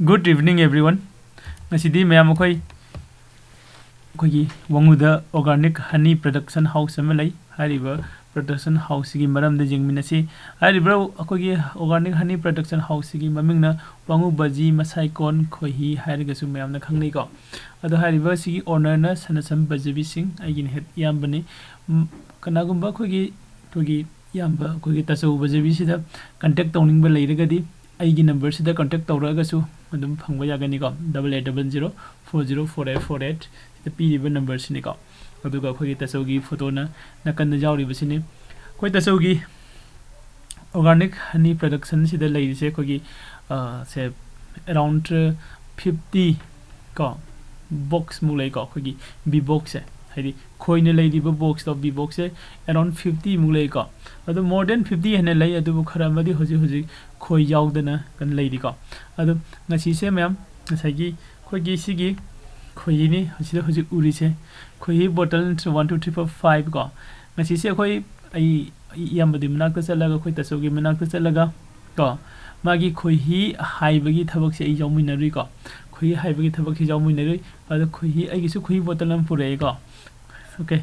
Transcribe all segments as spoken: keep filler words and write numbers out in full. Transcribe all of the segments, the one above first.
Good evening, everyone. ꯉꯁꯤꯗꯤ ꯃꯌꯥꯝ ꯑꯩꯈꯣꯏ ꯑꯩꯈꯣꯏꯒꯤ ꯋꯥꯉꯨꯗ organic honey production house ꯑꯃ ꯂꯩ꯫ ꯍꯥꯏꯔꯤꯕ production house ꯁꯤꯒꯤ ꯃꯔꯝꯗ ꯌꯦꯡꯃꯤꯟꯅꯁꯤ꯫ ꯍꯥꯏꯔꯤꯕ ꯑꯩꯈꯣꯏꯒꯤ organic honey production house ꯁꯤꯒꯤ ꯃꯃꯤꯡꯅ ꯋꯥꯉꯨ ꯕꯖꯤ ꯃꯁꯥꯏꯀꯣꯟ ꯈꯣꯏꯍꯤ ꯍꯥꯏꯔꯒꯁꯨ ꯃꯌꯥꯝꯅ ꯈꯪꯅꯩꯀꯣ꯫ ꯑꯗꯣ ꯍꯥꯏꯔꯤꯕ ꯁꯤꯒꯤ owner ꯅ ꯁꯅꯥꯁꯝ ꯕꯖꯕꯤ ꯁꯤꯡ, ꯑꯩꯒꯤꯅ ꯍꯦꯠ ꯏꯌꯥꯝꯕꯅꯤ꯫ ꯎꯝ, ꯀꯅꯥꯒꯨꯝꯕ ꯑꯩꯈꯣꯏꯒꯤ ꯑꯩꯈꯣꯏꯒꯤ ꯏꯌꯥꯝꯕ ꯑꯩꯈꯣꯏꯒꯤ ꯇꯥꯆꯧ ꯕꯖꯕꯤꯁꯤꯗ contact ꯇꯧꯅꯤꯡꯕ ꯂꯩꯔꯒꯗꯤ ꯑꯩꯒꯤ number ꯁꯤꯗ contact ꯇꯧꯔꯛꯑꯒꯁꯨ ꯑꯗꯨꯝ ꯐꯪꯕ ꯌꯥꯒꯅꯤꯀꯣ꯫ Double eight double zero four zero four eight four eight ꯁꯤꯗ ꯄꯤꯔꯤꯕ number ꯁꯤꯅꯤꯀꯣ꯫ ꯑꯗꯨꯒ ꯑꯩꯈꯣꯏꯒꯤ ꯇꯥꯆꯧꯒꯤ photo ꯅ ꯅꯥꯀꯟꯗ ꯌꯥꯎꯔꯤꯕꯁꯤꯅꯤ꯫ ꯑꯩꯈꯣꯏ ꯇꯥꯆꯧꯒꯤ organic honey production ꯁꯤꯗ ꯂꯩꯔꯤꯁꯦ ꯑꯩꯈꯣꯏꯒꯤ, ꯑ, ꯁꯦ around fifty ꯀꯣ, box ꯃꯨꯛ ꯂꯩꯀꯣ, ꯑꯩꯈꯣꯏꯒꯤ bee box ꯁꯦ, ꯍꯥꯏꯗꯤ ꯈꯣꯏꯅ ꯂꯩꯔꯤꯕ box ꯇꯣ, bee box ꯁꯦ around fifty ꯃꯨꯛ ꯂꯩꯀꯣ꯫ ꯑꯗꯣ more than fifty ꯍꯦꯟꯅ ꯂꯩ, ꯑꯗꯨꯕꯨ ꯈꯔ ꯑꯃꯗꯤ ꯍꯧꯖꯤꯛ ꯍꯧꯖꯤꯛ ꯈꯣꯏ ꯌꯥꯎꯗꯅ ꯀꯩꯅꯣ ꯂꯩꯔꯤꯀꯣ꯫ ꯑꯗꯣ ꯉꯁꯤꯁꯦ ꯃꯌꯥꯝ ꯉꯁꯥꯏꯒꯤ ꯑꯩꯈꯣꯏꯒꯤ ꯁꯤꯒꯤ ꯈꯣꯏꯍꯤꯅꯤ, ꯁꯤꯗ ꯍꯧꯖꯤꯛ ꯎꯔꯤꯁꯦ ꯈꯣꯏꯍꯤ bottle one two three four five ꯀꯣ꯫ ꯉꯁꯤꯁꯦ ꯑꯩꯈꯣꯏ, ꯑꯩ ꯑꯩ ꯏꯌꯥꯝꯕꯗꯨꯒꯤ ꯃꯅꯥꯛꯇ ꯆꯠꯂꯒ, ꯑꯩꯈꯣꯏ ꯇꯥꯆꯧꯒꯤ ꯃꯅꯥꯛꯇ ꯆꯠꯂꯒ ꯀꯣ, ꯃꯥꯒꯤ ꯈꯣꯏꯍꯤ ꯍꯥꯏꯕꯒꯤ ꯊꯕꯛꯁꯦ ꯑꯩ ꯌꯥꯎꯃꯤꯟꯅꯔꯨꯏꯀꯣ꯫ ꯈꯣꯏꯍꯤ ꯍꯥꯏꯕꯒꯤ ꯊꯕꯛꯁꯦ ꯌꯥꯎꯃꯤꯟꯅꯔꯨꯏ꯫ ꯑꯗꯣ ꯈꯣꯏꯍꯤ, ꯑꯩꯒꯤꯁꯨ ꯈꯣꯏꯍꯤ bottle ꯑꯃ ꯄꯨꯔꯛꯑꯦꯀꯣ꯫ Okay,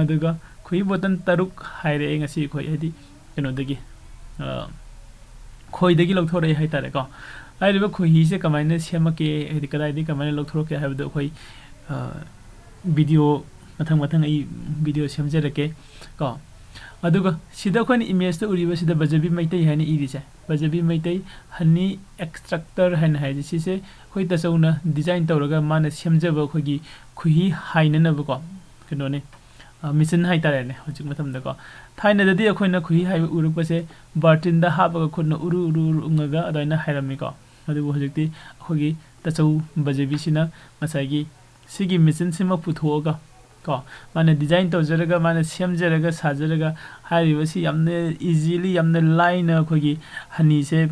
ꯑꯗꯨꯒ ꯈꯣꯏꯍꯤ bottle ꯇꯔꯨꯛ ꯍꯥꯏꯔꯛꯑꯦ ꯉꯁꯤ ꯑꯩꯈꯣꯏ, ꯍꯥꯏꯗꯤ ꯀꯩꯅꯣꯗꯒꯤ, ꯑ, ꯈꯣꯏꯗꯒꯤ ꯂꯧꯊꯣꯔꯛꯑꯦ ꯍꯥꯏꯇꯥꯔꯦꯀꯣ꯫ ꯍꯥꯏꯔꯤꯕ ꯈꯣꯏꯍꯤꯁꯦ ꯀꯃꯥꯏꯅ ꯁꯦꯝꯃꯛꯀꯦ, ꯍꯥꯏꯗꯤ ꯀꯗꯥꯏꯗꯒꯤ ꯀꯃꯥꯏꯅ ꯂꯧꯊꯣꯔꯛꯀꯦ ꯍꯥꯏꯕꯗꯣ ꯑꯩꯈꯣꯏ, ꯑ, video ꯃꯊꯪ ꯃꯊꯪ ꯑꯩ video ꯁꯦꯝꯖꯔꯛꯀꯦ ꯀꯣ꯫ ꯑꯗꯨꯒ ꯁꯤꯗ ꯑꯩꯈꯣꯏꯅ image ꯇ ꯎꯔꯤꯕꯁꯤꯗ ꯕꯖꯕꯤ ꯃꯩꯇꯩ ꯍꯥꯏꯅ ꯏꯔꯤꯁꯦ, ꯕꯖꯕꯤ ꯃꯩꯇꯩ honey extractor ꯍꯥꯏꯅ ꯍꯥꯏꯔꯤꯁꯦ, ꯁꯤꯁꯦ ꯑꯩꯈꯣꯏ ꯇꯥꯆꯧꯅ design ꯇꯧꯔꯒ ꯃꯥꯅ ꯁꯦꯝꯖꯕ ꯑꯩꯈꯣꯏꯒꯤ ꯈꯣꯏꯍꯤ ꯍꯥꯏꯅꯅꯕꯀꯣ ꯀꯩꯅꯣꯅꯦ, ꯑ, machine ꯍꯥꯏꯇꯥꯔꯦꯅꯦ꯫ ꯍꯧꯖꯤꯛ ꯃꯇꯝꯗꯀꯣ, ꯊꯥꯏꯅꯗꯗꯤ ꯑꯩꯈꯣꯏꯅ ꯈꯣꯏꯍꯤ ꯍꯥꯏꯕ ꯎꯔꯛꯄꯁꯦ ꯕꯥꯔꯇꯤꯟꯗ ꯍꯥꯞꯄꯒ ꯈꯨꯠꯅ ꯎꯔꯨ ꯎꯔꯨ ꯎꯔꯨ ꯎꯪꯉꯒ ꯑꯗꯨꯃꯥꯏꯅ ꯍꯥꯏꯔꯝꯃꯤꯀꯣ꯫ ꯑꯗꯨꯕꯨ ꯍꯧꯖꯤꯛꯇꯤ ꯑꯩꯈꯣꯏꯒꯤ ꯇꯥꯆꯧ ꯕꯖꯕꯤꯁꯤꯅ ꯉꯁꯥꯏꯒꯤ ꯁꯤꯒꯤ machine ꯁꯤꯃ ꯄꯨꯊꯣꯛꯑꯒ ꯀꯣ, ꯃꯥꯅ design ꯇꯧꯖꯔꯒ, ꯃꯥꯅ ꯁꯦꯝꯖꯔꯒ ꯁꯥꯖꯔꯒ, ꯍꯥꯏꯔꯤꯕꯁꯤ ꯌꯥꯝꯅ easily, ꯌꯥꯝꯅ ꯂꯥꯏꯅ ꯑꯩꯈꯣꯏꯒꯤ honey ꯁꯦ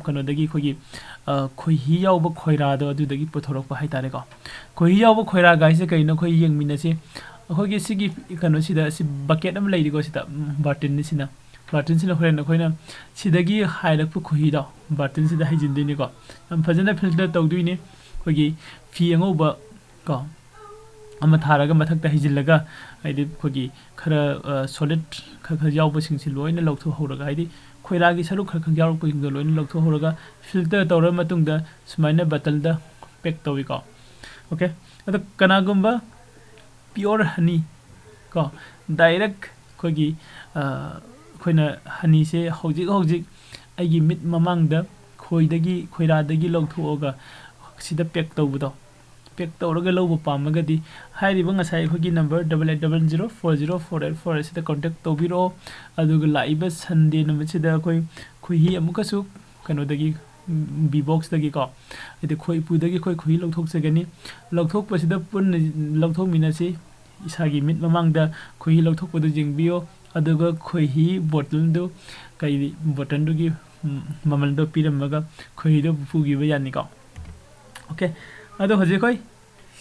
ꯀꯩꯅꯣꯗꯒꯤ ꯑꯩꯈꯣꯏꯒꯤ, ꯑ, ꯈꯣꯏꯍꯤ ꯌꯥꯎꯕ ꯈꯣꯏꯔꯥꯗꯣ ꯑꯗꯨꯗꯒꯤ ꯄꯨꯊꯣꯔꯛꯄ ꯍꯥꯏꯇꯥꯔꯦꯀꯣ꯫ ꯈꯣꯏꯍꯤ ꯌꯥꯎꯕ ꯈꯣꯏꯔꯥꯒ ꯍꯥꯏꯁꯦ ꯀꯩꯅꯣ ꯑꯩꯈꯣꯏ ꯌꯦꯡꯃꯤꯟꯅꯁꯤ꯫ ꯑꯩꯈꯣꯏꯒꯤ ꯁꯤꯒꯤ ꯀꯩꯅꯣꯁꯤꯗ, ꯁꯤ bucket ꯑꯃ ꯂꯩꯔꯤꯀꯣ, ꯁꯤꯗ, ꯎꯝ, ꯕꯥꯔꯇꯤꯟꯅꯤ ꯁꯤꯅ꯫ ꯕꯥꯔꯇꯟꯁꯤꯅ ꯍꯣꯔꯦꯟ ꯑꯩꯈꯣꯏꯅ ꯁꯤꯗꯒꯤ ꯍꯥꯏꯔꯛꯄ ꯈꯣꯏꯍꯤꯗꯣ ꯕꯥꯔꯇꯟꯁꯤꯗ ꯍꯩꯖꯤꯟꯗꯣꯏꯅꯤꯀꯣ꯫ ꯌꯥꯝ ꯐꯖꯅ ꯐꯤꯜꯇꯔ ꯇꯧꯗꯣꯏꯅꯤ꯫ ꯑꯩꯈꯣꯏꯒꯤ ꯐꯤ ꯑꯉꯧꯕ ꯀꯣ ꯑꯃ ꯊꯥꯔꯒ ꯃꯊꯛꯇ ꯍꯩꯖꯤꯜꯂꯒ, ꯍꯥꯏꯗꯤ ꯑꯩꯈꯣꯏꯒꯤ ꯈꯔ ꯁꯣꯂꯤꯠ ꯈꯔ ꯈꯔ ꯌꯥꯎꯕꯁꯤꯡꯁꯤ ꯂꯣꯏꯅ ꯂꯧꯊꯣꯛꯍꯧꯔꯒ, ꯍꯥꯏꯗꯤ ꯈꯣꯏꯔꯥꯒꯤ ꯁꯔꯨꯛ ꯈꯔ ꯈꯔ ꯌꯥꯎꯔꯛꯄꯁꯤꯡꯗꯣ ꯂꯣꯏꯅ ꯂꯧꯊꯣꯛꯍꯧꯔꯒ, ꯐꯤꯜꯇꯔ ꯇꯧꯔ ꯃꯇꯨꯡꯗ ꯁꯨꯃꯥꯏꯅ ꯕꯇꯜꯗ ꯄꯦꯛ ꯇꯧꯏꯀꯣ꯫ ꯑꯣꯀꯦ, ꯑꯗꯣ ꯀꯅꯥꯒꯨꯝꯕ ꯄꯤꯌꯣꯔ ꯍꯅꯤ ꯀꯣ, ꯗꯥꯏꯔꯦꯛ ꯑꯩꯈꯣꯏꯒꯤ ꯑꯩꯈꯣꯏꯅ ꯍꯅꯤꯁꯦ ꯍꯧꯖꯤꯛ ꯍꯧꯖꯤꯛ ꯑꯩꯒꯤ ꯃꯤꯠ ꯃꯃꯥꯡꯗ ꯈꯣꯏꯗꯒꯤ, ꯈꯣꯏꯔꯥꯗꯒꯤ ꯂꯧꯊꯣꯛꯑꯒ ꯁꯤꯗ ꯄꯦꯛ ꯇꯧꯕꯗꯣ, ꯄꯦꯛ ꯇꯧꯔꯒ ꯂꯧꯕ ꯄꯥꯝꯃꯒꯗꯤ ꯍꯥꯏꯔꯤꯕ ꯉꯁꯥꯏ ꯑꯩꯈꯣꯏꯒꯤ number double eight double zero four zero four eight four ꯑꯁꯤꯗ ꯀꯣꯟꯇꯦꯛ ꯇꯧꯕꯤꯔꯛꯑꯣ꯫ ꯑꯗꯨꯒ ꯂꯥꯛꯏꯕ ꯁꯟꯗꯦ ꯅꯨꯃꯤꯠꯁꯤꯗ ꯑꯩꯈꯣꯏ ꯈꯣꯏꯍꯤ ꯑꯃꯨꯛꯀꯁꯨ ꯀꯩꯅꯣꯗꯒꯤ, ꯕꯤ ꯕꯣꯛꯁꯇꯒꯤꯀꯣ, ꯍꯥꯏꯗꯤ ꯈꯣꯏ ꯏꯄꯨꯗꯒꯤ ꯑꯩꯈꯣꯏ ꯈꯣꯏꯍꯤ ꯂꯧꯊꯣꯛꯆꯒꯅꯤ꯫ ꯂꯧꯊꯣꯛꯄꯁꯤꯗ ꯄꯨꯟꯅ ꯂꯧꯊꯣꯛꯃꯤꯟꯅꯁꯤ꯫ ꯏꯁꯥꯒꯤ ꯃꯤꯠ ꯃꯃꯥꯡꯗ ꯈꯣꯏꯍꯤ ꯂꯧꯊꯣꯛꯄꯗꯨ ꯌꯦꯡꯕꯤꯌꯣ꯫ ꯑꯗꯨꯒ ꯈꯣꯏꯍꯤ ꯕꯣꯇꯜꯗꯨ, ꯀꯩ, ꯕꯣꯇꯜꯗꯨꯒꯤ ꯃꯃꯜꯗꯣ ꯄꯤꯔꯝꯃꯒ ꯈꯣꯏꯍꯤꯗꯣ ꯄꯨꯈꯤꯕ ꯌꯥꯅꯤꯀꯣ꯫ ꯑꯣꯀꯦ, ꯑꯗꯣ ꯍꯧꯖꯤꯛ ꯑꯩꯈꯣꯏ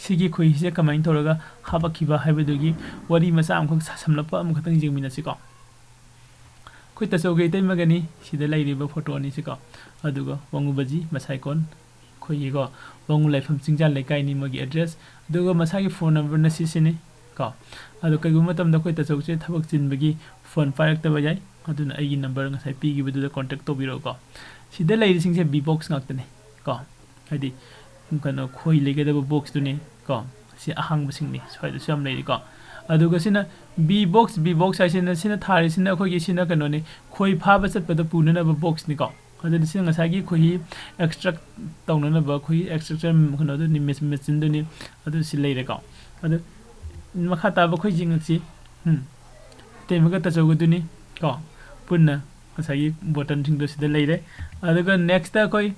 ꯁꯤꯒꯤ ꯈꯣꯏꯍꯤꯁꯦ ꯀꯃꯥꯏꯅ ꯇꯧꯔꯒ ꯍꯥꯄꯛꯈꯤꯕ ꯍꯥꯏꯕꯗꯨꯒꯤ ꯋꯥꯔꯤ ꯃꯆꯥ ꯑꯃꯈꯛ ꯁꯝꯂꯞꯄ ꯑꯃꯈꯛꯇꯪ ꯌꯦꯡꯃꯤꯟꯅꯁꯤꯀꯣ꯫ ꯑꯩꯈꯣꯏ ꯇꯥꯆꯧꯒꯤ ꯏꯇꯩꯃꯒꯅꯤ ꯁꯤꯗ ꯂꯩꯔꯤꯕ ꯐꯣꯇꯣ ꯑꯅꯤꯁꯤꯀꯣ꯫ ꯑꯗꯨꯒ ꯋꯥꯉꯨꯕꯖꯤ ꯃꯁꯥꯏꯀꯣꯟ ꯑꯩꯈꯣꯏꯒꯤꯀꯣ, ꯋꯥꯉꯨ ꯂꯥꯏꯐꯝ ꯆꯤꯡꯖꯥ ꯂꯩꯀꯥꯏꯅꯤ ꯃꯣꯏꯒꯤ ꯑꯦꯗ꯭ꯔꯦꯁ꯫ ꯑꯗꯨꯒ ꯃꯁꯥꯒꯤ ꯐꯣꯟ ꯅꯝꯕꯔꯅ ꯁꯤꯁꯤꯅꯤ ꯀꯣ꯫ ꯑꯗꯣ ꯀꯩꯒꯨꯝꯕ ꯃꯇꯝꯗ ꯑꯩꯈꯣꯏ ꯇꯥꯆꯧꯁꯦ ꯊꯕꯛ ꯆꯤꯟꯕꯒꯤ ꯐꯣꯟ ꯄꯥꯏꯔꯛꯇꯕ ꯌꯥꯏ꯫ ꯑꯗꯨꯅ ꯑꯩꯒꯤ ꯅꯝꯕꯔ ꯉꯁꯥꯏ ꯄꯤꯈꯤꯕꯗꯨꯗ ꯀꯣꯟꯇꯦꯛ ꯇꯧꯕꯤꯔꯛꯎꯀꯣ꯫ ꯁꯤꯗ ꯂꯩꯔꯤꯁꯤꯡꯁꯦ ꯕꯤ ꯕꯣꯛꯁ ꯉꯥꯛꯇꯅꯤ ꯀꯣ꯫ ꯍꯥꯏꯗꯤ ꯀꯩꯅꯣ, ꯈꯣꯏ ꯂꯩꯒꯗꯕ ꯕꯣꯛꯁꯇꯨꯅꯤ ꯀꯣ꯫ ꯁꯤ ꯑꯍꯥꯡꯕꯁꯤꯡꯅꯤ, ꯁ꯭ꯋꯥꯏꯗꯁꯨ ꯌꯥꯝ ꯂꯩꯔꯤꯀꯣ꯫ ꯑꯗꯨꯒ ꯁꯤꯅ ꯕꯤ ꯕꯣꯛꯁ, ꯕꯤ ꯕꯣꯛꯁ ꯍꯥꯏꯁꯤꯅ, ꯁꯤꯅ ꯊꯥꯔꯤꯁꯤꯅ ꯑꯩꯈꯣꯏꯒꯤ, ꯁꯤꯅ ꯀꯩꯅꯣꯅꯤ, ꯈꯣꯏ ꯐꯥꯕ ꯆꯠꯄꯗ ꯄꯨꯅꯅꯕ ꯕꯣꯛꯁꯅꯤꯀꯣ꯫ ꯑꯗꯨꯅ ꯁꯤꯅ ꯉꯁꯥꯏꯒꯤ ꯈꯣꯏꯍꯤ ꯑꯦꯛꯁꯇ꯭ꯔꯦꯛ ꯇꯧꯅꯅꯕ, ꯈꯣꯏꯍꯤ ꯑꯦꯛꯁꯇ꯭ꯔꯦꯛꯁꯟ ꯀꯩꯅꯣꯗꯨꯅꯤ, ꯃꯦꯆꯤꯟꯗꯨꯅꯤ꯫ ꯑꯗꯨ ꯁꯤ ꯂꯩꯔꯦꯀꯣ꯫ ꯑꯗꯨ ꯃꯈꯥ ꯇꯥꯕ ꯑꯩꯈꯣꯏ ꯌꯦꯡꯉꯛꯁꯤ꯫ ꯎꯝ꯫ ꯇꯦꯝꯕꯒ ꯇꯥꯆꯧꯒꯗꯨꯅꯤ ꯀꯣ꯫ ꯄꯨꯟꯅ ꯉꯁꯥꯏꯒꯤ ꯕꯣꯇꯜꯁꯤꯡꯗꯣ ꯁꯤꯗ ꯂꯩꯔꯦ꯫ ꯑꯗꯨꯒ ꯅꯦꯛꯁꯇ ꯑꯩꯈꯣꯏ,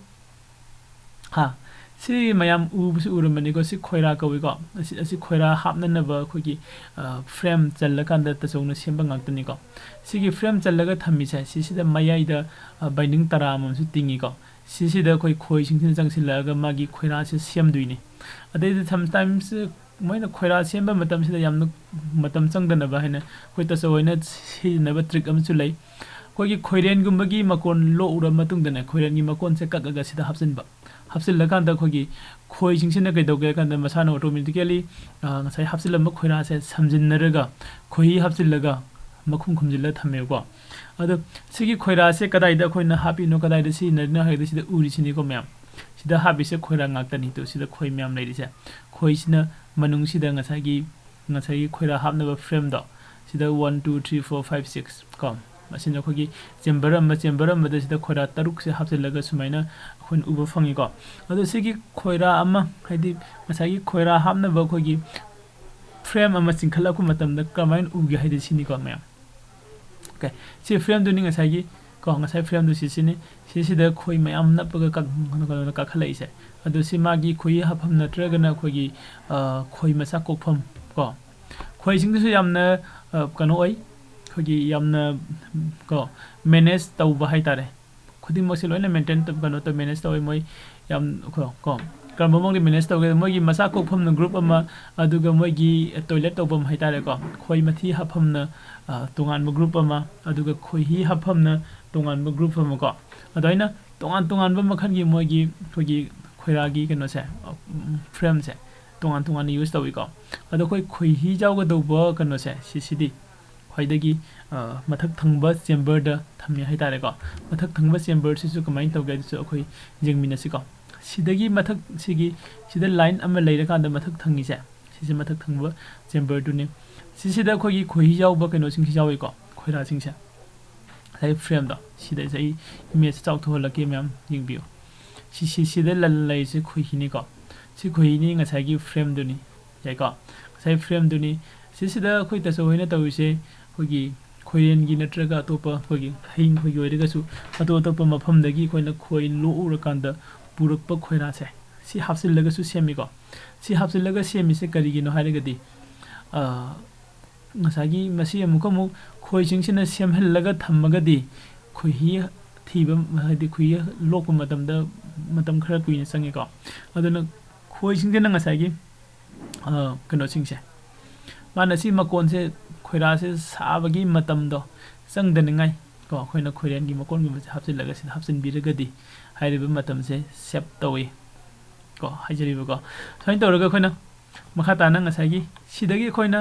ꯍꯥ, ꯁꯤ ꯃꯌꯥꯝ ꯎꯕꯁꯨ ꯎꯔꯝꯃꯅꯤꯀꯣ, ꯁꯤ ꯈꯣꯏꯔꯥ ꯀꯧꯏꯀꯣ꯫ ꯑꯁꯤ, ꯑꯁꯤ ꯈꯣꯏꯔꯥ ꯍꯥꯞꯅꯅꯕ ꯑꯩꯈꯣꯏꯒꯤ, ꯑ, ꯐ꯭ꯔꯦꯝ ꯆꯜꯂꯀꯥꯟꯗ ꯇꯥꯆꯧꯅ ꯁꯦꯝꯕ ꯉꯥꯛꯇꯅꯤꯀꯣ꯫ ꯁꯤꯒꯤ ꯐ꯭ꯔꯦꯝ ꯆꯜꯂꯒ ꯊꯝꯃꯤꯁꯦ, ꯁꯤꯁꯤꯗ ꯃꯌꯥꯏꯗ, ꯑ, ꯕꯥꯏꯟꯗꯤꯡ ꯇꯔꯥ ꯑꯃꯁꯨ ꯇꯤꯡꯉꯤꯀꯣ꯫ ꯁꯤꯁꯤꯗ ꯑꯩꯈꯣꯏ ꯈꯣꯏꯁꯤꯡꯁꯤꯅ ꯆꯪꯁꯤꯜꯂꯛꯑꯒ ꯃꯥꯒꯤ ꯈꯣꯏꯔꯥꯁꯦ ꯁꯦꯝꯗꯣꯏꯅꯤ꯫ ꯑꯗꯩꯗ sometimes ꯃꯣꯏꯅ ꯈꯣꯏꯔꯥ ꯁꯦꯝꯕ ꯃꯇꯝꯁꯤꯗ ꯌꯥꯝꯅ ꯃꯇꯝ ꯆꯪꯗꯅꯕ ꯍꯥꯏꯅ ꯑꯩꯈꯣꯏ ꯇꯥꯆꯧ ꯍꯣꯏꯅ ꯁꯤꯖꯤꯟꯅꯕ ꯇ꯭ꯔꯤꯛ ꯑꯃꯁꯨ ꯂꯩ꯫ ꯑꯩꯈꯣꯏꯒꯤ ꯈꯣꯏꯔꯦꯟꯒꯨꯝꯕꯒꯤ ꯃꯀꯣꯟ ꯂꯣꯛꯎꯔ ꯃꯇꯨꯡꯗꯅꯦ, ꯈꯣꯏꯔꯦꯟꯒꯤ ꯃꯀꯣꯟꯁꯦ ꯀꯛꯑꯒ ꯁꯤꯗ ꯍꯥꯞꯆꯤꯟꯕ꯫ ꯍꯥꯞꯆꯤꯜꯂꯀꯥꯟꯗ ꯑꯩꯈꯣꯏꯒꯤ ꯈꯣꯏꯁꯤꯡꯁꯤꯅ ꯀꯩꯗꯧꯒꯦ ꯍꯥꯏ ꯀꯥꯟꯗ ꯃꯁꯥꯅ automatically, ꯑ, ꯉꯁꯥꯏ ꯍꯥꯞꯆꯤꯜꯂꯝꯕ ꯈꯣꯏꯔꯥꯁꯦ ꯁꯝꯖꯤꯟꯅꯔꯒ, ꯈꯣꯏꯍꯤ ꯍꯥꯞꯆꯤꯜꯂꯒ ꯃꯈꯨꯝ ꯈꯨꯝꯖꯤꯜꯂ ꯊꯝꯃꯦꯕꯀꯣ꯫ ꯑꯗꯣ ꯁꯤꯒꯤ ꯈꯣꯏꯔꯥꯁꯦ ꯀꯗꯥꯏꯗ ꯑꯩꯈꯣꯏꯅ ꯍꯥꯞꯄꯤꯅꯣ, ꯀꯗꯥꯏꯗ ꯁꯤꯖꯤꯟꯅꯔꯤꯅꯣ ꯍꯥꯏꯔꯒꯗꯤ ꯁꯤꯗ ꯎꯔꯤꯁꯤꯅꯤꯀꯣ ꯃꯌꯥꯝ꯫ ꯁꯤꯗ ꯍꯥꯞꯄꯤꯁꯦ ꯈꯣꯏꯔꯥ ꯉꯥꯛꯇꯅꯤ꯫ ꯇꯨ ꯁꯤꯗ ꯈꯣꯏ ꯃꯌꯥꯝ ꯂꯩꯔꯤꯁꯦ꯫ ꯈꯣꯏꯁꯤꯅ ꯃꯅꯨꯡꯁꯤꯗ ꯉꯁꯥꯏꯒꯤ, ꯉꯁꯥꯏꯒꯤ ꯈꯣꯏꯔꯥ ꯍꯥꯞꯅꯕ frameꯗꯣ, ꯁꯤꯗ one, two, three, four, five, six ꯀꯣ, ꯃꯁꯤꯅ ꯑꯩꯈꯣꯏꯒꯤ chamber ꯑꯃ, chamber ꯑꯃꯗ ꯁꯤꯗ ꯈꯣꯏꯔꯥ ꯇꯔꯨꯛꯁꯦ ꯍꯥꯞꯆꯤꯜꯂꯒ ꯁꯨꯃꯥꯏꯅ ꯑꯩꯈꯣꯏꯅ ꯎꯕ ꯐꯪꯉꯤꯀꯣ꯫ ꯑꯗꯣ ꯁꯤꯒꯤ ꯈꯣꯏꯔꯥ ꯑꯃ, ꯍꯥꯏꯗꯤ ꯉꯁꯥꯏꯒꯤ ꯈꯣꯏꯔꯥ ꯍꯥꯞꯅꯕ ꯑꯩꯈꯣꯏꯒꯤ frame ꯑꯃ ꯆꯤꯡꯈꯠꯂꯛꯄ ꯃꯇꯝꯗ ꯀꯃꯥꯏꯅ ꯎꯒꯦ ꯍꯥꯏꯗꯤ ꯁꯤꯅꯤꯀꯣ ꯃꯌꯥꯝ꯫ OK, ꯁꯤ frameꯗꯨꯅꯤ ꯉꯁꯥꯏꯒꯤ ꯀꯣ, ꯉꯁꯥꯏ frameꯗꯨ ꯁꯤꯁꯤꯅꯤ꯫ ꯁꯤꯁꯤꯗ ꯈꯣꯏ ꯃꯌꯥꯝ ꯅꯞꯄꯒ ꯀꯛ-, ꯀꯩꯅꯣ, ꯀꯩꯅꯣ ꯀꯥꯈꯠꯂꯛꯏꯁꯦ꯫ ꯑꯗꯨ ꯁꯤ ꯃꯥꯒꯤ ꯈꯣꯏ ꯍꯥꯞꯐꯝ ꯅꯠꯇ꯭ꯔꯒꯅ ꯑꯩꯈꯣꯏꯒꯤ, ꯑ, ꯈꯣꯏ ꯃꯆꯥ ꯀꯣꯛꯐꯝ ꯀꯣ꯫ ꯈꯣꯏꯁꯤꯡꯗꯨꯁꯨ ꯌꯥꯝꯅ, ꯑ, ꯀꯩꯅꯣ ꯑꯣꯏ, ꯑꯩꯈꯣꯏꯒꯤ ꯌꯥꯝꯅ, ꯀꯣ, manage ꯇꯧꯕ ꯍꯥꯏꯇꯥꯔꯦ꯫ ꯈꯨꯗꯤꯡꯃꯛꯁꯦ ꯂꯣꯏꯅ maintain ꯇꯧ-, ꯀꯩꯅꯣ ꯇꯧ-, manage ꯇꯧꯋꯤ ꯃꯣꯏ ꯌꯥꯝ ꯀꯣ, ꯀꯣ꯫ ꯀꯔꯝꯕ ꯃꯑꯣꯡꯗ manage ꯇꯧꯒꯦ? ꯃꯣꯏꯒꯤ ꯃꯆꯥ ꯀꯣꯛꯐꯝꯅ group ꯑꯃ, ꯑꯗꯨꯒ ꯃꯣꯏꯒꯤ toilet ꯇꯧꯐꯝ ꯍꯥꯏꯇꯥꯔꯦꯀꯣ, ꯈꯣꯏ ꯃꯊꯤ ꯍꯥꯞꯐꯝꯅ, ꯑ, ꯇꯣꯉꯥꯟꯕ group ꯑꯃ, ꯑꯗꯨꯒ ꯈꯣꯏꯍꯤ ꯍꯥꯞꯐꯝꯅ ꯇꯣꯉꯥꯟꯕ group ꯑꯃ ꯀꯣ꯫ ꯑꯗꯨꯃꯥꯏꯅ ꯇꯣꯉꯥꯟ ꯇꯣꯉꯥꯟꯕ ꯃꯈꯜꯒꯤ ꯃꯣꯏꯒꯤ ꯑꯩꯈꯣꯏꯒꯤ ꯈꯣꯏꯔꯥꯒꯤ ꯀꯩꯅꯣꯁꯦ, ꯎꯝ, frameꯁꯦ ꯇꯣꯉꯥꯟ ꯇꯣꯉꯥꯟꯅ use ꯇꯧꯋꯤꯀꯣ꯫ ꯑꯗꯣ ꯑꯩꯈꯣꯏ ꯈꯣꯏꯍꯤ ꯌꯥꯎꯒꯗꯧꯕ ꯀꯩꯅꯣꯁꯦ, ꯁꯤꯁꯤꯗꯤ ꯈ꯭ꯋꯥꯏꯗꯒꯤ, ꯑ, ꯃꯊꯛ ꯊꯪꯕ chamberꯗ ꯊꯝꯃꯦ ꯍꯥꯏꯇꯥꯔꯦꯀꯣ꯫ ꯃꯊꯛ ꯊꯪꯕ chamberꯁꯤꯁꯨ ꯀꯃꯥꯏꯅ ꯇꯧꯒꯦ ꯍꯥꯏꯗꯨꯁꯨ ꯑꯩꯈꯣꯏ ꯌꯦꯡꯃꯤꯟꯅꯁꯤꯀꯣ꯫ ꯁꯤꯗꯒꯤ ꯃꯊꯛ, ꯁꯤꯒꯤ, ꯁꯤꯗ line ꯑꯃ ꯂꯩꯔꯀꯥꯟꯗ ꯃꯊꯛ ꯊꯪꯉꯤꯁꯦ, ꯁꯤꯁꯦ ꯃꯊꯛ ꯊꯪꯕ chamberꯗꯨꯅꯤ꯫ ꯁꯤꯁꯤꯗ ꯑꯩꯈꯣꯏꯒꯤ ꯈꯣꯏꯍꯤ ꯌꯥꯎꯕ ꯀꯩꯅꯣꯁꯤꯡꯁꯤ ꯌꯥꯎꯏꯀꯣ, ꯈꯣꯏꯔꯥꯁꯤꯡꯁꯦ꯫ ꯉꯁꯥꯏ frameꯗꯣ, ꯁꯤꯗꯩꯁꯦ ꯑꯩ imageꯁꯦ ꯆꯥꯎꯊꯣꯛꯍꯜꯂꯛꯀꯦ ꯃꯌꯥꯝ ꯌꯦꯡꯕꯤꯌꯨ꯫ ꯁꯤ, ꯁꯤ, ꯁꯤꯗ ꯂ-, ꯂꯩꯔꯤꯁꯦ ꯈꯣꯏꯍꯤꯅꯤꯀꯣ꯫ ꯁꯤ ꯈꯣꯏꯍꯤꯅꯤ, ꯉꯁꯥꯏꯒꯤ frameꯗꯨꯅꯤ꯫ ꯌꯥꯏꯀꯣ? ꯉꯁꯥꯏ frameꯗꯨꯅꯤ꯫ ꯁꯤꯁꯤꯗ ꯑꯩꯈꯣꯏ ꯇꯥꯆꯧ ꯍꯣꯏꯅ ꯇꯧꯔꯤꯁꯦ, ꯑꯩꯈꯣꯏꯒꯤ ꯈꯣꯏꯔꯦꯟꯒꯤ ꯅꯠꯇ꯭ꯔꯒ ꯑꯇꯣꯞꯄ ꯑꯩꯈꯣꯏꯒꯤ ꯍꯌꯤꯡ ꯈꯣꯏꯒꯤ ꯑꯣꯏꯔꯒꯁꯨ ꯑꯇꯣꯞ ꯑꯇꯣꯞꯄ ꯃꯐꯝꯗꯒꯤ ꯑꯩꯈꯣꯏꯅ ꯈꯣꯏ ꯂꯣꯛꯎꯔꯀꯥꯟꯗ ꯄꯨꯔꯛꯄ ꯈꯣꯏꯔꯥꯁꯦ, ꯁꯤ ꯍꯥꯞꯆꯤꯜꯂꯒꯁꯨ ꯁꯦꯝꯃꯤꯀꯣ꯫ ꯁꯤ ꯍꯥꯞꯆꯤꯜꯂꯒ ꯁꯦꯝꯃꯤꯁꯦ ꯀꯔꯤꯒꯤꯅꯣ ꯍꯥꯏꯔꯒꯗꯤ, ꯑ, ꯉꯁꯥꯏꯒꯤ ꯃꯁꯤ ꯑꯃꯨꯛꯀ ꯑꯃꯨꯛ ꯈꯣꯏꯁꯤꯡꯁꯤꯅ ꯁꯦꯝꯍꯜꯂꯒ ꯊꯝꯃꯒꯗꯤ ꯈꯣꯏꯍꯤ ꯊꯤꯕ, ꯍꯥꯏꯗꯤ ꯈꯣꯏꯍꯤ ꯂꯣꯛꯄ ꯃꯇꯝꯗ ꯃꯇꯝ ꯈꯔ ꯀꯨꯏꯅ ꯆꯪꯉꯤꯀꯣ꯫ ꯑꯗꯨꯅ ꯈꯣꯏꯁꯤꯡꯁꯤꯅ ꯉꯁꯥꯏꯒꯤ, ꯑ, ꯀꯩꯅꯣꯁꯤꯡꯁꯦ, ꯃꯥꯅ ꯁꯤ ꯃꯀꯣꯟꯁꯦ, ꯈꯣꯏꯔꯥꯁꯦ ꯁꯥꯕꯒꯤ ꯃꯇꯝꯗꯣ ꯆꯪꯗꯅꯤꯡꯉꯥꯏ, ꯀꯣ, ꯑꯩꯈꯣꯏꯅ ꯈꯣꯏꯔꯦꯟꯒꯤ ꯃꯀꯣꯟꯒꯨꯝꯕꯁꯦ ꯍꯥꯞꯆꯤꯜꯂꯒ ꯁꯤꯗ ꯍꯥꯞꯆꯤꯟꯕꯤꯔꯒꯗꯤ ꯍꯥꯏꯔꯤꯕ ꯃꯇꯝꯁꯦ save ꯇꯧꯏ꯫ ꯀꯣ, ꯍꯥꯏꯖꯔꯤꯕꯀꯣ꯫ ꯁꯨꯃꯥꯏꯅ ꯇꯧꯔꯒ ꯑꯩꯈꯣꯏꯅ ꯃꯈꯥ ꯇꯥꯅ ꯉꯁꯥꯏꯒꯤ ꯁꯤꯗꯒꯤ ꯑꯩꯈꯣꯏꯅ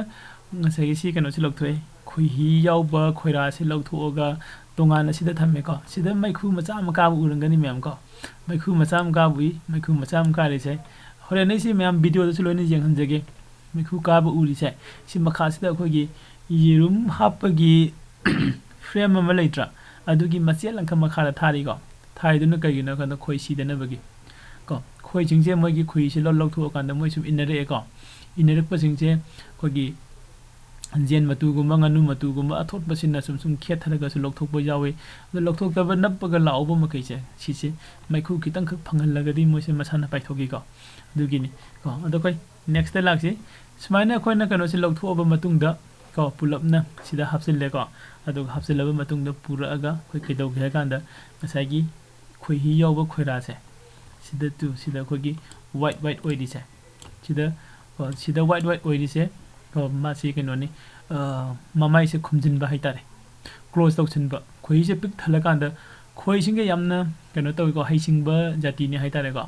ꯉꯁꯥꯏꯒꯤ ꯁꯤ ꯀꯩꯅꯣꯁꯤ ꯂꯧꯊꯣꯛꯑꯦ, ꯈꯣꯏꯍꯤ ꯌꯥꯎꯕ ꯈꯣꯏꯔꯥꯁꯤ ꯂꯧꯊꯣꯛꯑꯒ ꯇꯣꯉꯥꯟꯅ ꯁꯤꯗ ꯊꯝꯃꯦꯀꯣ꯫ ꯁꯤꯗ ꯃꯩꯈꯨ ꯃꯆꯥ ꯑꯃ ꯀꯥꯕ ꯎꯔꯝꯒꯅꯤ ꯃꯌꯥꯝ ꯀꯣ꯫ ꯃꯩꯈꯨ ꯃꯆꯥ ꯑꯃ ꯀꯥꯕ ꯎꯏ꯫ ꯃꯩꯈꯨ ꯃꯆꯥ ꯑꯃ ꯀꯥꯔꯤꯁꯦ ꯍꯣꯔꯦꯟ ꯑꯩ ꯁꯤ ꯃꯌꯥꯝ videoꯗꯁꯨ ꯂꯣꯏꯅ ꯌꯦꯡꯍꯟꯖꯒꯦ꯫ ꯃꯩꯈꯨ ꯀꯥꯕ ꯎꯔꯤꯁꯦ ꯁꯤ ꯃꯈꯥꯁꯤꯗ ꯑꯩꯈꯣꯏꯒꯤ ꯌꯦꯔꯨꯝ ꯍꯥꯞꯄꯒꯤ frame ꯑꯃ ꯂꯩꯇ꯭ꯔꯥ? ꯑꯗꯨꯒꯤ ꯃꯆꯦꯠ ꯑꯃꯈꯛ ꯃꯈꯥꯗ ꯊꯥꯔꯤꯀꯣ꯫ ꯊꯥꯔꯤꯗꯨꯅ ꯀꯩꯒꯤꯅꯣ ꯍꯥꯏ ꯀꯥꯟꯗ ꯈꯣꯏ ꯁꯤꯗꯅꯕꯒꯤ ꯀꯣ꯫ ꯈꯣꯏꯁꯤꯡꯁꯦ ꯃꯣꯏꯒꯤ ꯈꯣꯏꯁꯦ ꯂꯧ-, ꯂꯧꯊꯣꯛꯑꯀꯥꯟꯗ ꯃꯣꯏ ꯁꯨꯝ ꯏꯟꯅꯔꯛꯑꯦꯀꯣ꯫ ꯏꯟꯅꯔꯛꯄꯁꯤꯡꯁꯦ ꯑꯩꯈꯣꯏꯒꯤ ꯌꯦꯟ ꯃꯇꯨꯒꯨꯝꯕ, ꯉꯥꯅꯨ ꯃꯇꯨꯒꯨꯝꯕ ꯑꯊꯣꯠꯄꯁꯤꯅ ꯁꯨꯝ ꯁꯨꯝ ꯈꯦꯠꯊꯔꯒꯁꯨ ꯂꯧꯊꯣꯛꯄ ꯌꯥꯎꯏ꯫ ꯑꯗꯣ ꯂꯧꯊꯣꯛꯇꯕ ꯅꯞꯄꯒ ꯂꯥꯛꯍꯧꯕ ꯃꯈꯩꯁꯦ ꯁꯤꯁꯦ ꯃꯩꯈꯨ ꯈꯤꯇꯪꯈꯛ ꯐꯪꯍꯜꯂꯒꯗꯤ ꯃꯣꯏꯁꯦ ꯃꯁꯥꯅ ꯄꯥꯏꯊꯣꯛꯈꯤꯀꯣ꯫ ꯑꯗꯨꯒꯤꯅꯤ ꯀꯣ꯫ ꯑꯗꯣ ꯑꯩꯈꯣꯏ nextꯇ ꯂꯥꯛꯁꯤ꯫ ꯁꯨꯃꯥꯏꯅ ꯑꯩꯈꯣꯏꯅ ꯀꯩꯅꯣꯁꯦ ꯂꯧꯊꯣꯛꯑꯕ ꯃꯇꯨꯡꯗ ꯀꯣ, ꯄꯨꯂꯞꯅ ꯁꯤꯗ ꯍꯥꯞꯆꯤꯜꯂꯦꯀꯣ꯫ ꯑꯗꯨꯒ ꯍꯥꯞꯆꯤꯜꯂꯕ ꯃꯇꯨꯡꯗ ꯄꯨꯔꯛꯑꯒ ꯑꯩꯈꯣꯏ ꯀꯩꯗꯧꯒꯦ ꯍꯥꯏ ꯀꯥꯟꯗ ꯉꯁꯥꯏꯒꯤ ꯈꯣꯏꯍꯤ ꯌꯥꯎꯕ ꯈꯣꯏꯔꯥꯁꯦ ꯁꯤꯗ ꯇꯨ, ꯁꯤꯗ ꯑꯩꯈꯣꯏꯒꯤ white white ꯑꯣꯏꯔꯤꯁꯦ ꯁꯤꯗ, ꯑ, ꯁꯤꯗ white white ꯑꯣꯏꯔꯤꯁꯦ ꯀꯣ, ꯃꯥꯁꯤ ꯀꯩꯅꯣꯅꯤ, ꯑ, ꯃꯃꯥꯏꯁꯦ ꯈꯨꯝꯖꯤꯟꯕ ꯍꯥꯏꯇꯥꯔꯦ꯫ Close ꯇꯧꯁꯤꯟꯕ꯫ ꯈꯣꯏꯍꯤꯁꯦ ꯄꯤꯛ ꯊꯜꯂꯀꯥꯟꯗ ꯈꯣꯏꯁꯤꯡꯒ ꯌꯥꯝꯅ ꯀꯩꯅꯣ ꯇꯧꯏꯀꯣ, ꯍꯩꯁꯤꯡꯕ ꯖꯥꯇꯤꯅꯤ ꯍꯥꯏꯇꯥꯔꯦꯀꯣ꯫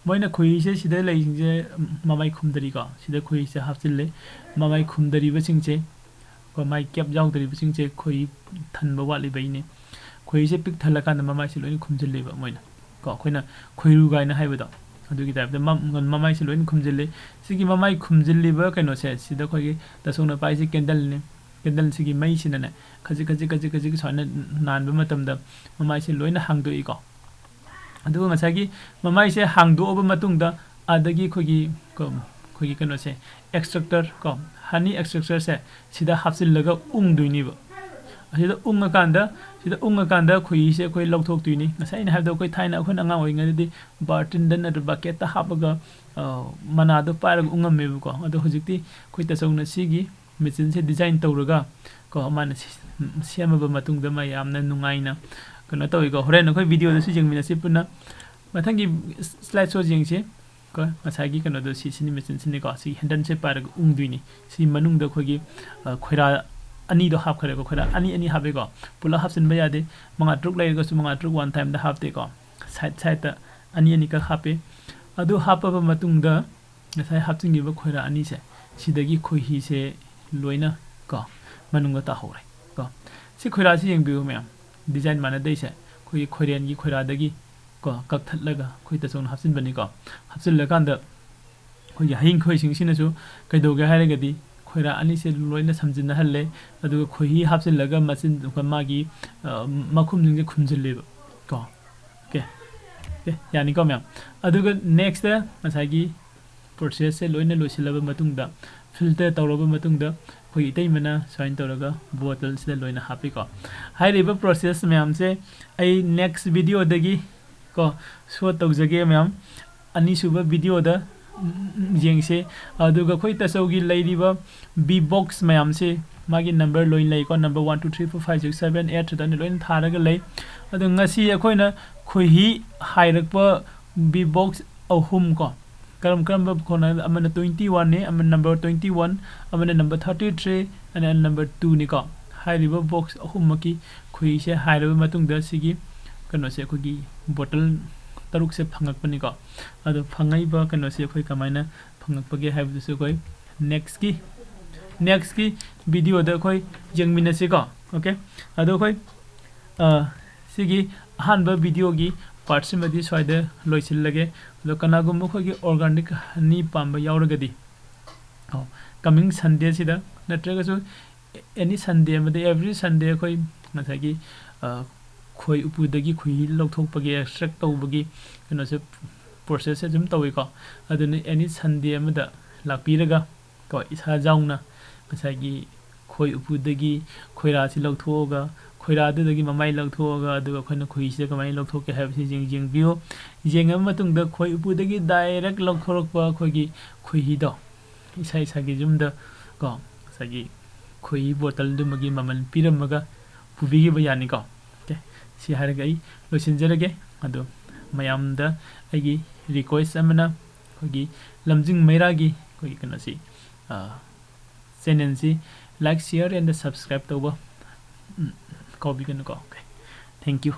ꯃꯣꯏꯅ ꯈꯣꯏꯍꯤꯁꯦ ꯁꯤꯗ ꯂꯩꯁꯤꯡꯁꯦ ꯃꯃꯥꯏ ꯈꯨꯝꯗꯔꯤꯀꯣ꯫ ꯁꯤꯗ ꯈꯣꯏꯍꯤꯁꯦ ꯍꯥꯞꯆꯤꯜꯂꯦ꯫ ꯃꯃꯥꯏ ꯈꯨꯝꯗꯔꯤꯕꯁꯤꯡꯁꯦ ꯀꯣ, ꯃꯥꯏ cap ꯌꯥꯎꯗ꯭ꯔꯤꯕꯁꯤꯡꯁꯦ ꯈꯣꯏꯍꯤ ꯊꯟꯕ ꯋꯥꯠꯂꯤꯕꯩꯅꯦ꯫ ꯈꯣꯏꯍꯤꯁꯦ ꯄꯤꯛ ꯊꯜꯂꯀꯥꯟꯗ ꯃꯃꯥꯏꯁꯦ ꯂꯣꯏꯅ ꯈꯨꯝꯖꯤꯜꯂꯦꯕ ꯃꯣꯏꯅ ꯀꯣ꯫ ꯑꯩꯈꯣꯏꯅ ꯈꯣꯏꯔꯨ ꯀꯥꯏꯅ ꯍꯥꯏꯕꯗꯣ ꯑꯗꯨꯒꯤ typeꯇ ꯃ-, ꯃꯃꯥꯏꯁꯦ ꯂꯣꯏꯅ ꯈꯨꯝꯖꯤꯜꯂꯤ꯫ ꯁꯤꯒꯤ ꯃꯃꯥꯏ ꯈꯨꯝꯖꯤꯜꯂꯤꯕ ꯀꯩꯅꯣꯁꯦ ꯁꯤꯗ ꯑꯩꯈꯣꯏꯒꯤ ꯇꯁꯣꯛꯅ ꯄꯥꯏꯁꯦ candleꯅꯤ꯫ Candleꯁꯤꯒꯤ ꯃꯩꯁꯤꯅꯅꯦ ꯈꯖꯤꯛ ꯈꯖꯤꯛ ꯈꯖꯤꯛ ꯈꯖꯤꯛ ꯁꯨꯃꯥꯏꯅ ꯅꯥꯟꯕ ꯃꯇꯝꯗ ꯃꯃꯥꯏꯁꯦ ꯂꯣꯏꯅ ꯍꯥꯡꯗꯣꯛꯏꯀꯣ꯫ ꯑꯗꯨꯒ ꯉꯁꯥꯏꯒꯤ ꯃꯃꯥꯏꯁꯦ ꯍꯥꯡꯗꯣꯛꯑꯕ ꯃꯇꯨꯡꯗ ꯑꯗꯒꯤ ꯑꯩꯈꯣꯏꯒꯤ ꯀ-, ꯑꯩꯈꯣꯏꯒꯤ ꯀꯩꯅꯣꯁꯦ extractor ꯀꯣ, honey extractorꯁꯦ ꯁꯤꯗ ꯍꯥꯞꯆꯤꯜꯂꯒ ꯎꯪꯗꯣꯏꯅꯦꯕ꯫ ꯑꯁꯤꯗ ꯎꯪꯉꯀꯥꯟꯗ, ꯁꯤꯗ ꯎꯪꯉꯀꯥꯟꯗ ꯈꯣꯏꯍꯤꯁꯦ ꯑꯩꯈꯣꯏ ꯂꯧꯊꯣꯛꯇꯣꯏꯅꯤ꯫ ꯉꯁꯥꯏ ꯑꯩꯅ ꯍꯥꯏꯕꯗꯣ ꯑꯩꯈꯣꯏ ꯊꯥꯏꯅ ꯑꯩꯈꯣꯏꯅ ꯑꯉꯥꯡ ꯑꯣꯏꯔꯤꯉꯩꯗꯗꯤ ꯕꯥꯔꯇꯤꯟꯗ ꯅꯠꯇ꯭ꯔ bucketꯇ ꯍꯥꯞꯄꯒ, ꯑ, ꯃꯅꯥꯗꯣ ꯄꯥꯏꯔꯒ ꯎꯪꯉꯝꯃꯦꯕꯀꯣ꯫ ꯑꯗꯣ ꯍꯧꯖꯤꯛꯇꯤ ꯑꯩꯈꯣꯏ ꯇꯁꯧꯅ ꯁꯤꯒꯤ machineꯁꯦ design ꯇꯧꯔꯒ ꯀꯣ, ꯃꯥꯅ ꯁꯤ-, ꯁꯦꯝꯃꯕ ꯃꯇꯨꯡꯗ ꯃꯥ ꯌꯥꯝꯅ ꯅꯨꯡꯉꯥꯏꯅ ꯀꯩꯅꯣ ꯇꯧꯋꯤꯀꯣ꯫ ꯍꯣꯔꯦꯟ ꯑꯩꯈꯣꯏ videoꯗꯁꯨ ꯌꯦꯡꯃꯤꯟꯅꯁꯤ ꯄꯨꯟꯅ꯫ ꯃꯊꯪꯒꯤ slide show ꯌꯦꯡꯁꯤ꯫ ꯀꯣ, ꯉꯁꯥꯏꯒꯤ ꯀꯩꯅꯣꯗꯣ ꯁꯤ, ꯁꯤꯅꯤ machineꯁꯤꯅꯤꯀꯣ꯫ ꯁꯤ handleꯁꯦ ꯄꯥꯏꯔꯒ ꯎꯪꯗꯣꯏꯅꯤ꯫ ꯁꯤ ꯃꯅꯨꯡꯗ ꯑꯩꯈꯣꯏꯒꯤ, ꯑ, ꯈꯣꯏꯔꯥ ꯑꯅꯤꯗꯣ ꯍꯥꯞꯈ꯭ꯔꯦꯀꯣ, ꯈꯣꯏꯔꯥ ꯑꯅꯤ ꯑꯅꯤ ꯍꯥꯞꯄꯦꯀꯣ꯫ ꯄꯨꯂꯞ ꯍꯥꯞꯆꯤꯟꯕ ꯌꯥꯗꯦ, ꯃꯉꯥ ꯇꯔꯨꯛ ꯂꯩꯔꯒꯁꯨ ꯃꯉꯥ ꯇꯔꯨꯛ ꯋꯥꯟ ꯇꯥꯏꯝꯗ ꯍꯥꯞꯇꯦꯀꯣ, ꯁꯥꯏꯠ ꯁꯥꯏꯠꯇ ꯑꯅꯤ ꯑꯅꯤꯈꯛ ꯍꯥꯞꯄꯦ꯫ ꯑꯗꯨ ꯍꯥꯞꯄꯕ ꯃꯇꯨꯡꯗ ꯉꯁꯥꯏ ꯍꯥꯞꯆꯤꯟꯈꯤꯕ ꯈꯣꯏꯔꯥ ꯑꯅꯤꯁꯦ, ꯁꯤꯗꯒꯤ ꯈꯣꯏꯍꯤꯁꯦ ꯂꯣꯏꯅ ꯀꯣ ꯃꯅꯨꯡꯗ ꯇꯥꯍꯧꯔꯦ ꯀꯣ꯫ ꯁꯤ ꯈꯣꯏꯔꯥꯁꯤ ꯌꯦꯡꯕꯤꯌꯨ ꯃꯌꯥꯝ, ꯗꯤꯖꯥꯏꯟ ꯃꯥꯟꯅꯗꯩꯁꯦ, ꯑꯩꯈꯣꯏꯒꯤ ꯈꯣꯏꯔꯦꯟꯒꯤ ꯈꯣꯏꯔꯥꯗꯒꯤ ꯀꯣ ꯀꯛꯊꯠꯂꯒ ꯑꯩꯈꯣꯏ ꯇꯥꯆꯧꯅ ꯍꯥꯞꯆꯤꯟꯕꯅꯤꯀꯣ꯫ ꯍꯥꯞꯆꯤꯜꯂꯀꯥꯟꯗ ꯑꯩꯈꯣꯏꯒꯤ ꯍꯌꯤꯡ ꯈꯣꯏꯁꯤꯡꯁꯤꯅꯁꯨ ꯀꯩꯗꯧꯒꯦ ꯍꯥꯏꯔꯒꯗꯤ ꯈꯣꯏꯔꯥ ꯑꯅꯤꯁꯦ ꯂꯣꯏꯅ ꯁꯝꯖꯤꯟꯅꯍꯜꯂꯦ, ꯑꯗꯨꯒ ꯈꯣꯏꯍꯤ ꯍꯥꯞꯆꯤꯜꯂꯒ ꯃꯆꯤꯟ, ꯃꯥꯒꯤ, ꯑ, ꯃꯈꯨꯝꯁꯤꯡꯁꯦ ꯈꯨꯝꯖꯤꯜꯂꯦꯕ ꯀꯣ꯫ ꯑꯣꯀꯦ, ꯑꯣꯀꯦ, ꯌꯥꯅꯤꯀꯣ ꯃꯌꯥꯝ? ꯑꯗꯨꯒ ꯅꯦꯛꯁꯇ ꯉꯁꯥꯏꯒꯤ ꯄ꯭ꯔꯣꯁꯦꯁꯁꯦ ꯂꯣꯏꯅ ꯂꯣꯏꯁꯤꯜꯂꯕ ꯃꯇꯨꯡꯗ, ꯐꯤꯜꯇꯔ ꯇꯧꯔꯕ ꯃꯇꯨꯡꯗ, ꯑꯩꯈꯣꯏ ꯏꯇꯩꯃꯅ ꯁꯨꯃꯥꯏꯅ ꯇꯧꯔꯒ ꯕꯣꯇꯜꯁꯤꯗ ꯂꯣꯏꯅ ꯍꯥꯞꯄꯤꯀꯣ꯫ ꯍꯥꯏꯔꯤꯕ ꯄ꯭ꯔꯣꯁꯦꯁ ꯃꯌꯥꯝꯁꯦ ꯑꯩ ꯅꯦꯛꯁ ꯚꯤꯗꯤꯑꯣꯗꯒꯤ ꯀꯣ ꯁꯣ ꯇꯧꯖꯒꯦ ꯃꯌꯥꯝ꯫ ꯑꯅꯤꯁꯨꯕ ꯚꯤꯗꯤꯑꯣꯗ, ꯎꯝ, ꯌꯦꯡꯁꯦ꯫ ꯑꯗꯨꯒ ꯑꯩꯈꯣꯏ ꯇꯥꯆꯧꯒꯤ ꯂꯩꯔꯤꯕ ꯕꯤ ꯕꯣꯛꯁ ꯃꯌꯥꯝꯁꯦ, ꯃꯥꯒꯤ ꯅꯝꯕꯔ ꯂꯣꯏ ꯂꯩꯀꯣ, number one two three four five six seven eight ꯊꯥꯗꯅ ꯂꯣꯏꯅ ꯊꯥꯔꯒ ꯂꯩ꯫ ꯑꯗꯣ ꯉꯁꯤ ꯑꯩꯈꯣꯏꯅ ꯈꯣꯏꯍꯤ ꯍꯥꯏꯔꯛꯄ ꯕꯤ ꯕꯣꯛꯁ ꯑꯍꯨꯝ ꯀꯣ, ꯀꯔꯝ ꯀꯔꯝꯕ ꯀꯣꯟꯅ, ꯑꯃꯅ twenty one ꯅꯤ, ꯑꯃꯅ ꯅꯝꯕꯔ twenty one, ꯑꯃꯅ ꯅꯝꯕꯔ thirty three, ꯑꯃꯅ ꯅꯝꯕꯔ two ꯅꯤꯀꯣ꯫ ꯍꯥꯏꯔꯤꯕ ꯕꯣꯛꯁ ꯑꯍꯨꯝꯃꯛꯀꯤ ꯈꯣꯏꯍꯤꯁꯦ ꯍꯥꯏꯔꯕ ꯃꯇꯨꯡꯗ ꯁꯤꯒꯤ ꯀꯩꯅꯣꯁꯦ, ꯑꯩꯈꯣꯏꯒꯤ ꯕꯣꯇꯜ ꯇꯔꯨꯛꯁꯦ ꯐꯪꯉꯛꯄꯅꯤꯀꯣ꯫ ꯑꯗꯣ ꯐꯪꯉꯛꯏꯕ ꯀꯩꯅꯣꯁꯦ ꯑꯩꯈꯣꯏ ꯀꯃꯥꯏꯅ ꯐꯪꯉꯛꯄꯒꯦ ꯍꯥꯏꯕꯗꯨꯁꯨ ꯑꯩꯈꯣꯏ ꯅꯦꯛꯁꯀꯤ, ꯅꯦꯛꯁꯀꯤ ꯚꯤꯗꯤꯑꯣꯗ ꯑꯩꯈꯣꯏ ꯌꯦꯡꯃꯤꯟꯅꯁꯤꯀꯣ꯫ ꯑꯣꯀꯦ, ꯑꯗꯣ ꯑꯩꯈꯣꯏ, ꯑ, ꯁꯤꯒꯤ ꯑꯍꯥꯟꯕ ꯚꯤꯗꯤꯑꯣꯒꯤ ꯄꯥꯔꯠꯁꯤꯃꯗꯤ ꯁ꯭ꯋꯥꯏꯗ ꯂꯣꯏꯁꯤꯜꯂꯒꯦ꯫ ꯑꯗꯣ ꯀꯅꯥꯒꯨꯝꯕ ꯑꯩꯈꯣꯏꯒꯤ ꯑꯣꯔꯒꯥꯅꯤꯛ ꯍꯅꯤ ꯄꯥꯝꯕ ꯌꯥꯎꯔꯒꯗꯤ, ꯀꯃꯤꯡ ꯁꯟꯗꯦꯁꯤꯗ ꯅꯠꯇ꯭ꯔꯒꯁꯨ ꯑꯦꯅꯤ ꯁꯟꯗꯦ ꯑꯃꯗ, ꯑꯦꯚ꯭ꯔꯤ ꯁꯟꯗꯦ ꯑꯩꯈꯣꯏ ꯉꯁꯥꯏꯒꯤ, ꯑ, ꯈꯣꯏ ꯎꯄꯨꯗꯒꯤ ꯈꯣꯏꯍꯤ ꯂꯧꯊꯣꯛꯄꯒꯤ, ꯑꯦꯛꯁꯇ꯭ꯔꯦꯛ ꯇꯧꯕꯒꯤ ꯀꯩꯅꯣꯁꯦ, ꯄ꯭ꯔꯣꯁꯦꯁꯁꯦ ꯑꯗꯨꯝ ꯇꯧꯋꯤꯀꯣ꯫ ꯑꯗꯨꯅ ꯑꯦꯅꯤ ꯁꯟꯗꯦ ꯑꯃꯗ ꯂꯥꯛꯄꯤꯔꯒ ꯀꯣ, ꯏꯁꯥ ꯌꯥꯎꯅ ꯉꯁꯥꯏꯒꯤ ꯈꯣꯏ ꯎꯄꯨꯗꯒꯤ ꯈꯣꯏꯔꯥꯁꯤ ꯂꯧꯊꯣꯛꯑꯒ, ꯈꯣꯏꯔꯥꯗꯨꯗꯒꯤ ꯃꯃꯥꯏ ꯂꯧꯊꯣꯛꯑꯒ, ꯑꯗꯨꯒ ꯑꯩꯈꯣꯏꯅ ꯈꯣꯏꯍꯤꯁꯤꯗ ꯀꯃꯥꯏꯅ ꯂꯧꯊꯣꯛꯀꯦ ꯍꯥꯏꯕꯁꯤ ꯌꯦꯡ-, ꯌꯦꯡꯕꯤꯌꯨ꯫ ꯌꯦꯡꯉꯕ ꯃꯇꯨꯡꯗ ꯈꯣꯏ ꯎꯄꯨꯗꯒꯤ ꯗꯥꯏꯔꯦꯛ ꯂꯧꯊꯣꯔꯛꯄ ꯑꯩꯈꯣꯏꯒꯤ ꯈꯣꯏꯍꯤꯗꯣ ꯏꯁꯥ ꯏꯁꯥꯒꯤ ꯌꯨꯝꯗ ꯀꯣ, ꯉꯁꯥꯏꯒꯤ ꯈꯣꯏꯍꯤ ꯕꯣꯇꯜꯗꯨꯃꯒꯤ ꯃꯃꯜ ꯄꯤꯔꯝꯃꯒ ꯄꯨꯕꯤꯈꯤꯕ ꯌꯥꯅꯤꯀꯣ꯫ ꯑꯣꯀꯦ, ꯁꯤ ꯍꯥꯏꯔꯒ ꯑꯩ ꯂꯣꯏꯁꯤꯟꯖꯔꯒꯦ꯫ ꯑꯗꯣ ꯃꯌꯥꯝꯗ ꯑꯩꯒꯤ ꯔꯤꯀ꯭ꯋꯦꯁ ꯑꯃꯅ, ꯑꯩꯈꯣꯏꯒꯤ ꯂꯝꯖꯤꯡ ꯃꯩꯔꯥꯒꯤ ꯑꯩꯈꯣꯏꯒꯤ ꯀꯩꯅꯣꯁꯤ, ꯑ, ꯆꯦꯅꯦꯜꯁꯤ Like, share and subscribe ꯇꯧꯕ ꯎꯝ, ꯀꯥꯎꯕꯤꯒꯅꯨꯀꯣ꯫ Okay, thank you꯫